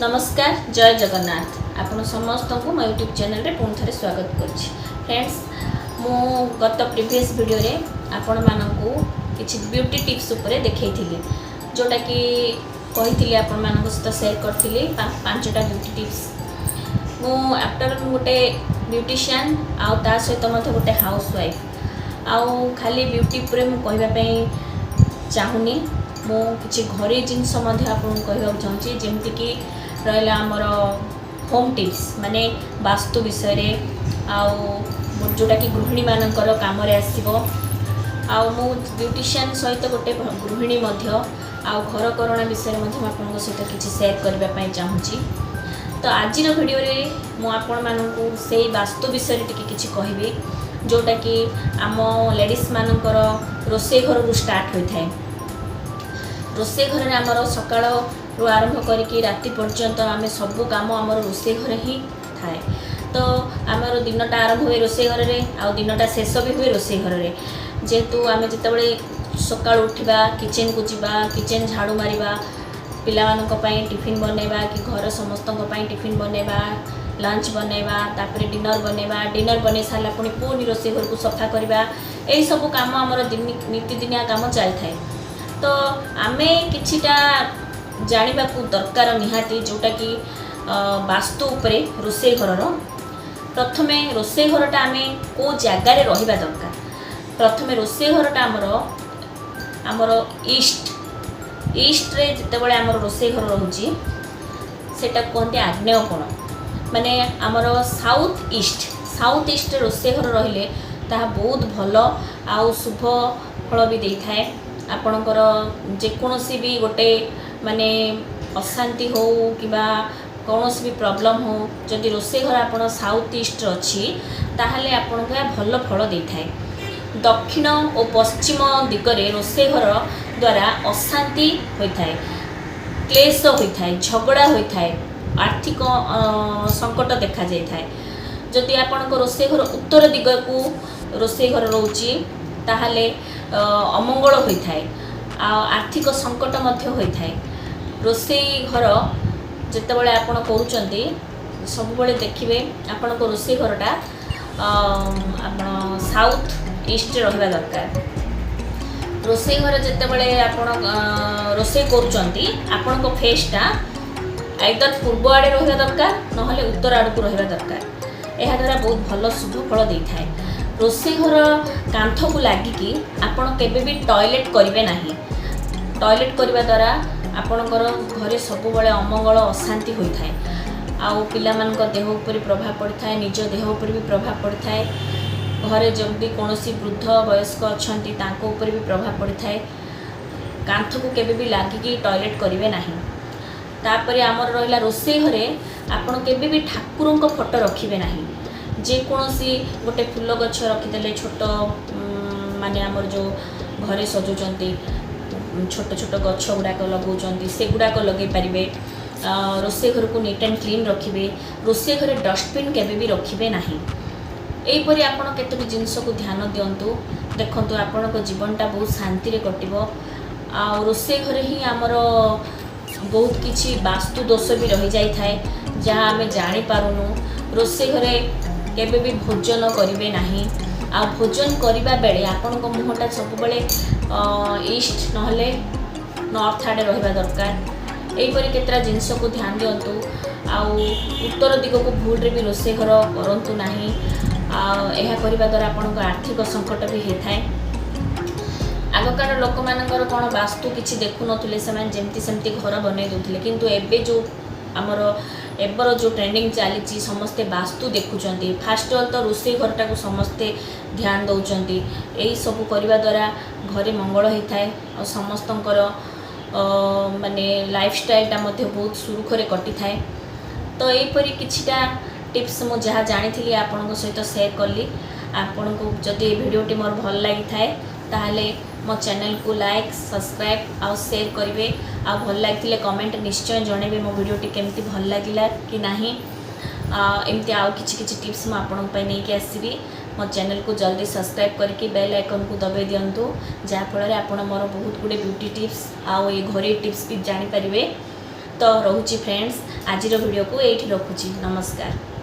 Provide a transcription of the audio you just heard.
ନମସ୍କାର, ଜୟ ଜଗନ୍ନାଥ। ଆପଣ ସମସ୍ତଙ୍କୁ ମୋ ୟୁଟ୍ୟୁବ୍ ଚ୍ୟାନେଲରେ ପୁଣି ଥରେ ସ୍ୱାଗତ କରୁଛି। ଫ୍ରେଣ୍ଡସ୍, ମୁଁ ଗତ ପ୍ରିଭିୟସ୍ ଭିଡ଼ିଓରେ ଆପଣମାନଙ୍କୁ କିଛି ବ୍ୟୁଟି ଟିପ୍ସ ଉପରେ ଦେଖେଇଥିଲି, ଯେଉଁଟାକି କହିଥିଲି, ଆପଣମାନଙ୍କ ସହିତ ସେୟାର କରିଥିଲି 5ଟା ବ୍ୟୁଟି ଟିପ୍ସ। ମୁଁ ଆଫ୍ଟର ମୁଁ ଗୋଟେ ବ୍ୟୁଟିସିଆନ୍ ଆଉ ତା ସହିତ ମଧ୍ୟ ଗୋଟେ ହାଉସ୍ ୱାଇଫ୍। ଆଉ ଖାଲି ବ୍ୟୁଟି ଉପରେ ମୁଁ କହିବା ପାଇଁ ଚାହୁଁନି, ମୁଁ କିଛି ଘରୋଇ ଜିନିଷ ମଧ୍ୟ ଆପଣଙ୍କୁ କହିବାକୁ ଚାହୁଁଛି। ଯେମିତିକି ରହିଲା ଆମର ହୋମ୍ ଟିପ୍ସ, ମାନେ ବାସ୍ତୁ ବିଷୟରେ, ଆଉ ଯେଉଁଟାକି ଗୃହିଣୀମାନଙ୍କର କାମରେ ଆସିବ। ଆଉ ମୁଁ ବ୍ୟୁଟିସିଆନ୍ ସହିତ ଗୋଟେ ଗୃହିଣୀ ମଧ୍ୟ, ଆଉ ଘରକରଣା ବିଷୟରେ ମଧ୍ୟ ମୁଁ ଆପଣଙ୍କ ସହିତ କିଛି ସେୟାର କରିବା ପାଇଁ ଚାହୁଁଛି। ତ ଆଜିର ଭିଡ଼ିଓରେ ମୁଁ ଆପଣମାନଙ୍କୁ ସେଇ ବାସ୍ତୁ ବିଷୟରେ ଟିକେ କିଛି କହିବି, ଯେଉଁଟାକି ଆମ ଲେଡ଼ିଜ୍ ମାନଙ୍କର ରୋଷେଇ ଘରରୁ ଷ୍ଟାର୍ଟ ହୋଇଥାଏ। ରୋଷେଇ ଘରରେ ଆମର ସକାଳରୁ ଆରମ୍ଭ କରିକି ରାତି ପର୍ଯ୍ୟନ୍ତ ଆମେ ସବୁ କାମ ଆମର ରୋଷେଇ ଘରେ ହିଁ ଥାଏ। ତ ଆମର ଦିନଟା ଆରମ୍ଭ ହୁଏ ରୋଷେଇ ଘରରେ ଆଉ ଦିନଟା ଶେଷ ବି ହୁଏ ରୋଷେଇ ଘରରେ। ଯେହେତୁ ଆମେ ଯେତେବେଳେ ସକାଳୁ ଉଠିବା, କିଚେନକୁ ଯିବା, କିଚେନ ଝାଡ଼ୁ ମାରିବା, ପିଲାମାନଙ୍କ ପାଇଁ ଟିଫିନ୍ ବନେଇବା କି ଘର ସମସ୍ତଙ୍କ ପାଇଁ ଟିଫିନ୍ ବନେଇବା, ଲଞ୍ଚ ବନେଇବା, ତାପରେ ଡିନର୍ ବନେଇବା, ଡିନର୍ ବନେଇ ସାରିଲା ପୁଣି ପୁଣି ରୋଷେଇ ଘରକୁ ସଫା କରିବା, ଏହିସବୁ କାମ ଆମର ନିତିଦିନିଆ କାମ ଚାଲିଥାଏ। ତ ଆମେ କିଛିଟା ଜାଣିବାକୁ ଦରକାର ନିହାତି, ଯେଉଁଟାକି ବାସ୍ତୁ ଉପରେ। ରୋଷେଇ ଘରର ପ୍ରଥମେ ରୋଷେଇ ଘରଟା ଆମେ କେଉଁ ଜାଗାରେ ରହିବା ଦରକାର? ପ୍ରଥମେ ରୋଷେଇ ଘରଟା ଆମର ଆମର ଇଷ୍ଟରେ ଯେତେବେଳେ ଆମର ରୋଷେଇ ଘର ରହୁଛି, ସେଇଟା କୁହନ୍ତି ଆଗ୍ନେୟ କୋଣ। ମାନେ ଆମର ସାଉଥ୍ ଇଷ୍ଟ, ସାଉଥ୍ ଇଷ୍ଟରେ ରୋଷେଇ ଘର ରହିଲେ ତାହା ବହୁତ ଭଲ ଆଉ ଶୁଭ ଫଳ ବି ଦେଇଥାଏ। ଆପଣଙ୍କର ଯେକୌଣସି ବି ଗୋଟେ ମାନେ ଅଶାନ୍ତି ହଉ କିମ୍ବା କୌଣସି ବି ପ୍ରୋବ୍ଲେମ୍ ହଉ, ଯଦି ରୋଷେଇ ଘର ଆପଣ ସାଉଥ୍ ଇଷ୍ଟରେ ଅଛି, ତାହେଲେ ଆପଣଙ୍କୁ ଏହା ଭଲ ଫଳ ଦେଇଥାଏ। ଦକ୍ଷିଣ ଓ ପଶ୍ଚିମ ଦିଗରେ ରୋଷେଇ ଘର ଦ୍ୱାରା ଅଶାନ୍ତି ହୋଇଥାଏ, କ୍ଲେଶ ହୋଇଥାଏ, ଝଗଡ଼ା ହୋଇଥାଏ, ଆର୍ଥିକ ସଙ୍କଟ ଦେଖାଯାଇଥାଏ। ଯଦି ଆପଣଙ୍କ ରୋଷେଇ ଘର ଉତ୍ତର ଦିଗକୁ ରୋଷେଇ ଘର ରହୁଛି, ତାହେଲେ ଅମଙ୍ଗଳ ହୋଇଥାଏ ଆଉ ଆର୍ଥିକ ସଙ୍କଟ ମଧ୍ୟ ହୋଇଥାଏ। ରୋଷେଇ ଘର ଯେତେବେଳେ ଆପଣ କରୁଛନ୍ତି, ସବୁବେଳେ ଦେଖିବେ ଆପଣଙ୍କ ରୋଷେଇ ଘରଟା ଆପଣ ସାଉଥ୍ ଇଷ୍ଟରେ ରହିବା ଦରକାର। ରୋଷେଇ ଘରେ ଯେତେବେଳେ ଆପଣ ରୋଷେଇ କରୁଛନ୍ତି, ଆପଣଙ୍କ ଫେସ୍ଟା ଆଇଦର ପୂର୍ବ ଆଡ଼େ ରହିବା ଦରକାର, ନହେଲେ ଉତ୍ତର ଆଡ଼କୁ ରହିବା ଦରକାର। ଏହାଦ୍ୱାରା ବହୁତ ଭଲ ଶୁଭ ଫଳ ଦେଇଥାଏ। ରୋଷେଇ ଘର କାନ୍ଥକୁ ଲାଗିକି ଆପଣ କେବେ ବି ଟଏଲେଟ୍ କରିବେ ନାହିଁ। ଟଏଲେଟ୍ କରିବା ଦ୍ୱାରା ଆପଣଙ୍କର ଘରେ ସବୁବେଳେ ଅମଙ୍ଗଳ, ଅଶାନ୍ତି ହୋଇଥାଏ ଆଉ ପିଲାମାନଙ୍କ ଦେହ ଉପରେ ପ୍ରଭାବ ପଡ଼ିଥାଏ, ନିଜ ଦେହ ଉପରେ ବି ପ୍ରଭାବ ପଡ଼ିଥାଏ। ଘରେ ଯଦି କୌଣସି ବୃଦ୍ଧ ବୟସ୍କ ଅଛନ୍ତି, ତାଙ୍କ ଉପରେ ବି ପ୍ରଭାବ ପଡ଼ିଥାଏ। କାନ୍ଥକୁ କେବେ ବି ଲାଗିକି ଟଏଲେଟ୍ କରିବେ ନାହିଁ। ତାପରେ ଆମର ରହିଲା, ରୋଷେଇ ଘରେ ଆପଣ କେବେ ବି ଠାକୁରଙ୍କ ଫଟୋ ରଖିବେ ନାହିଁ। ଯେକୌଣସି ଗୋଟେ ଫୁଲ ଗଛ ରଖିଦେଲେ ଛୋଟ, ମାନେ ଆମର ଯେଉଁ ଘରେ ସଜୁଛନ୍ତି, ଛୋଟ ଛୋଟ ଗଛ ଗୁଡ଼ାକ ଲଗାଉଛନ୍ତି, ସେଗୁଡ଼ାକ ଲଗାଇ ପାରିବେ। ରୋଷେଇ ଘରକୁ ନିଟ୍ ଆଣ୍ଡ କ୍ଲିନ୍ ରଖିବେ। ରୋଷେଇ ଘରେ ଡଷ୍ଟବିନ୍ କେବେ ବି ରଖିବେ ନାହିଁ। ଏହିପରି ଆପଣ କେତୋଟି ଜିନିଷକୁ ଧ୍ୟାନ ଦିଅନ୍ତୁ, ଦେଖନ୍ତୁ ଆପଣଙ୍କ ଜୀବନଟା ବହୁତ ଶାନ୍ତିରେ କଟିବ। ଆଉ ରୋଷେଇ ଘରେ ହିଁ ଆମର ବହୁତ କିଛି ବାସ୍ତୁ ଦୋଷ ବି ରହିଯାଇଥାଏ, ଯାହା ଆମେ ଜାଣିପାରୁନୁ। ରୋଷେଇ ଘରେ କେବେ ବି ଭୋଜନ କରିବେ ନାହିଁ। ଆଉ ଭୋଜନ କରିବା ବେଳେ ଆପଣଙ୍କ ମୁହଁଟା ସବୁବେଳେ ଇଷ୍ଟ ନହେଲେ ନର୍ଥ ଆଡ଼େ ରହିବା ଦରକାର। ଏହିପରି କେତେଟା ଜିନିଷକୁ ଧ୍ୟାନ ଦିଅନ୍ତୁ। ଆଉ ଉତ୍ତର ଦିଗକୁ ଭୁଲରେ ବି ରୋଷେଇ ଘର କରନ୍ତୁ ନାହିଁ। ଆଉ ଏହା କରିବା ଦ୍ୱାରା ଆପଣଙ୍କ ଆର୍ଥିକ ସଙ୍କଟ ବି ହେଇଥାଏ। ଆଗକାଳ ଲୋକମାନଙ୍କର କ'ଣ ବାସ୍ତୁ କିଛି ଦେଖୁନଥିଲେ, ସେମାନେ ଯେମିତି ସେମିତି ଘର ବନେଇ ଦେଉଥିଲେ। କିନ୍ତୁ ଏବେ ଯେଉଁ ଆମର ଏବେର ଯେଉଁ ଟ୍ରେଣ୍ଡିଂ ଚାଲିଛି, ସମସ୍ତେ ବାସ୍ତୁ ଦେଖୁଛନ୍ତି। ଫାଷ୍ଟ ଅଲ୍ ତ ରୋଷେଇ ଘରଟାକୁ ସମସ୍ତେ ଧ୍ୟାନ ଦେଉଛନ୍ତି। ଏହିସବୁ କରିବା ଦ୍ୱାରା ଘରେ ମଙ୍ଗଳ ହେଇଥାଏ ଆଉ ସମସ୍ତଙ୍କର ମାନେ ଲାଇଫଷ୍ଟାଇଲଟା ମଧ୍ୟ ବହୁତ ସୁରୁଖୁରୁରେ କଟିଥାଏ। ତ ଏହିପରି କିଛିଟା ଟିପ୍ସ ମୁଁ ଯାହା ଜାଣିଥିଲି, ଆପଣଙ୍କ ସହିତ ସେୟାର କଲି। ଆପଣଙ୍କୁ ଯଦି ଏ ଭିଡ଼ିଓଟି ମୋର ଭଲ ଲାଗିଥାଏ, ତାହେଲେ ମୋ ଚ୍ୟାନେଲକୁ ଲାଇକ୍, ସବସ୍କ୍ରାଇବ୍ ଆଉ ସେୟାର କରିବେ। ଆଉ ଭଲ ଲାଗିଥିଲେ କମେଣ୍ଟ ନିଶ୍ଚୟ ଜଣାଇବେ, ମୋ ଭିଡ଼ିଓଟି କେମିତି ଭଲ ଲାଗିଲା କି ନାହିଁ। ଏମିତି ଆଉ କିଛି କିଛି ଟିପ୍ସ ମୁଁ ଆପଣଙ୍କ ପାଇଁ ନେଇକି ଆସିବି। ମୋ ଚ୍ୟାନେଲକୁ ଜଲ୍ଦି ସବସ୍କ୍ରାଇବ୍ କରିକି ବେଲ୍ ଆଇକନ୍କୁ ଦବାଇ ଦିଅନ୍ତୁ, ଯାହାଫଳରେ ଆପଣ ମୋର ବହୁତ ଗୁଡ଼ିଏ ବ୍ୟୁଟି ଟିପ୍ସ ଆଉ ଏ ଘରୋଇ ଟିପ୍ସ ବି ଜାଣିପାରିବେ। ତ ରହୁଛି ଫ୍ରେଣ୍ଡସ୍, ଆଜିର ଭିଡ଼ିଓକୁ ଏଇଠି ରଖୁଛି। ନମସ୍କାର।